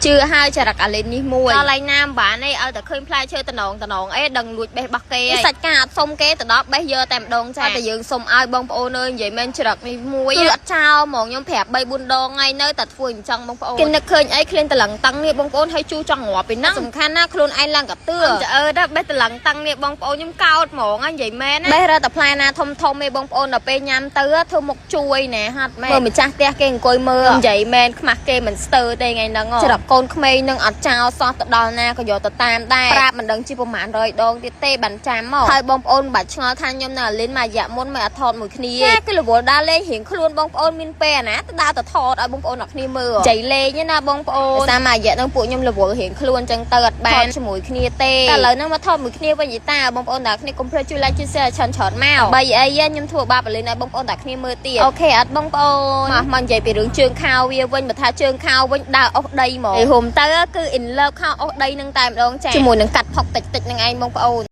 ជឿហើយចរិតអាលីននេះមួយដល់ឡៃណាមបានឯងឲ្យតែឃើញផ្លែឈើតំណងតំណងអីដឹងលួចបេះបោះគេឯងសាច់ការអត់សុំគេទៅដល់បេះយកតែម្ដងចាតែយើងសុំឲ្យបងប្អូនអើយនិយាយមែនចរិតនេះមួយគឺអត់ចោលហ្មងខ្ញុំប្រាប់3 4ដងថ្ងៃនៅតែធ្វើអញ្ចឹងបងប្អូនគេនឹកឃើញអីឃ្លានតឡឹងតឹងនេះបងប្អូនឲ្យជូរចង់ងាប់ពីហ្នឹងសំខាន់ណាខ្លួនឯងឡើងកាទឿចាអឺដល់បេះតឡឹងតឹងនេះបងប្អូនខ្ញុំកោតហ្មងនិយាយមែនបេះរត់តែផ្លែណាធំធំឯងបងប្អូនដល់ពេលញ៉ាំទៅធ្វើមុខជួយណែហាត់មែនមើលម្ចាស់ផ្ទះគេអង្គុយមើលនិយាយមែនខ្មាស់គេមិនស្ទើទេថ្ងៃហ្នឹងច្រកកូនក្មេងនឹងអត់ចោលសោះទៅដល់ណាក៏យកទៅតាមដែរប្រាប់មិនដឹងជាប្រហែល100ដងទៀតទេបានចាំមកហើយបងប្អូនបាច់ឆ្ងល់ថាខ្ញុំនៅអាលីនមួយរយៈមុនមិនអត់ថតមួយគ្នាគឺរវល់ដើរលេងរៀងខ្លួនបងប្អូនមានពេលអាណាទៅដើរទៅថតឲ្យបងប្អូនអ្នកគ្នាមើលចៃលេងណាបងប្អូនតាមមួយរយៈហ្នឹងពួកខ្ញុំរវល់រៀងខ្លួនអញ្ចឹងទៅអត់បានជាមួយគ្នាទេតែឥឡូវហ្នឹងមកថតមួយគ្នាវិញតាបងប្អូនអ្នកគ្នាកុំភ្លេចជួយ like ជួយ share ច្រើនច្រើនមកបីអីខ្ញុំធ្វើបាបអាលីនឲ្យបងប្អូនអ្នកគ្នាមើលទៀត OK អត់បងប្អូនមកមកនិយាយពីរឿងជើងខោវាវិញបើថាជើងខោវិញដើរអស់ដីហ្មងហុំទៅគឺ in love ខោអស់ដីនឹងតែម្ដងចាជាមួយនឹងកាត់ផុកតិចតិចនឹងឯងបងប្អូន។